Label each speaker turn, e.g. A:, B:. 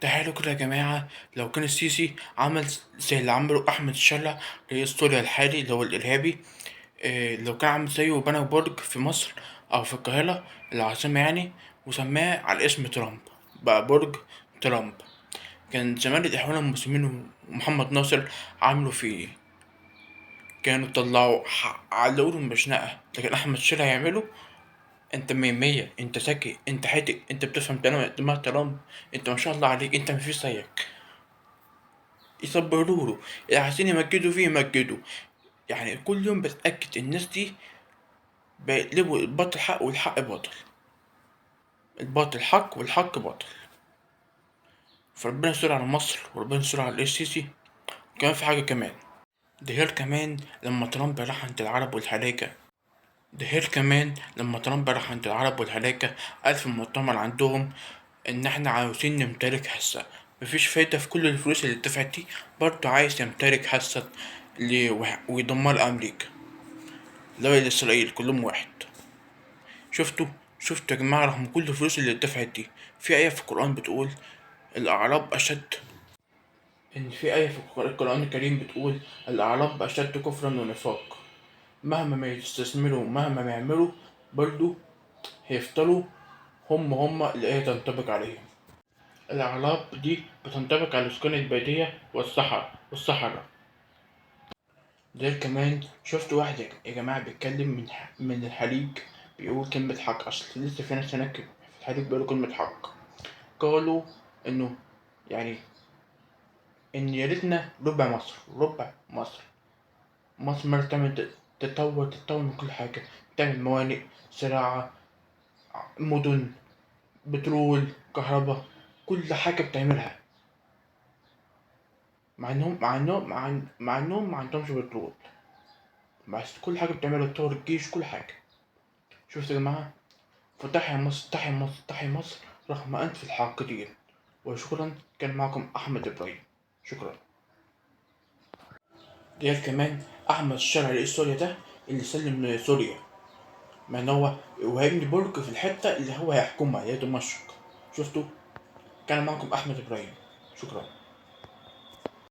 A: تخيلوا كده يا جماعة، لو كان السيسي عمل زي اللي عمله أحمد الشرع رئيس سوريا الحالي اللي هو الإرهابي، لو كان عامل زيه وبنى برج في مصر أو في القاهرة العاصمة يعني، وسماه على اسم ترامب، بقى برج ترامب. كان زمان الإخوان المسلمين ومحمد ناصر عملوا فيه إيه؟ كانوا طلعوا علقوا له المشنقة. لكن أحمد الشرع يعمله، انت مية مية، انت ذكي، انت حاتق، انت بتفهم دماغ ترامب، انت ما شاء الله عليك، انت مفيش زيك. يصبروا له، اللي عايزين يمجدوا فيه يمجدوا. يعني كل يوم بتأكد الناس دي بيقلبوا الباطل حق والحق باطل، الباطل حق والحق باطل. فربنا يستر على مصر وربنا يستر على السيسي. كمان في حاجة كمان، ده غير كمان لما ترامب راح عند العرب والهلاكة، ده غير كمان لما ترامب راح عند العرب والهلاكة قال في المؤتمر عندهم إن إحنا عاوزين نمتلك حصة، مفيش فايدة في كل الفلوس اللي اتدفعت دي، برضه عايز يمتلك حصة ويدمر أمريكا لو إسرائيل كلهم واحد. شفتوا يا جماعة رغم كل الفلوس اللي اتدفعت دي، في آية في القرآن بتقول الأعراب أشد، إن في آية في القرآن الكريم بتقول الأعراب أشد كفرا ونفاق. مهما ما يستثمروا مهما ما يعملوا برضو هيفضلوا هم الآية تنطبق عليهم. الأعراب دي بتنطبق على سكان البادية والصحراء. ده كمان شفت واحد يا جماعة بيتكلم من الخليج بيقول كلمة حق، أصل لسه في ناس هناك في الخليج بيقولوا كلمة حق. قالوا إنه يعني إن يا ريتنا ربع مصر، ربع مصر، مصر مرة تعمل تتطور من كل حاجة، تعمل موانئ، زراعة، مدن، بترول، كهرباء، كل حاجة بتعملها، مع إنهم ما عندهمش بترول، بس كل حاجة بتعملها، تطور الجيش، كل حاجة. شفتوا يا جماعة؟ فتحيا مصر، تحيا مصر، تحيا مصر رغم أنف الحاقدين. وشكرا، كان معكم أحمد إبراهيم، شكرا. ديال كمان أحمد الشرع رئيس سوريا ده اللي سلم سوريا، مع إن هو وهيبني برج في الحتة اللي هو هيحكمها، هي دمشق. شفتوا؟ كان معكم أحمد إبراهيم، شكرا.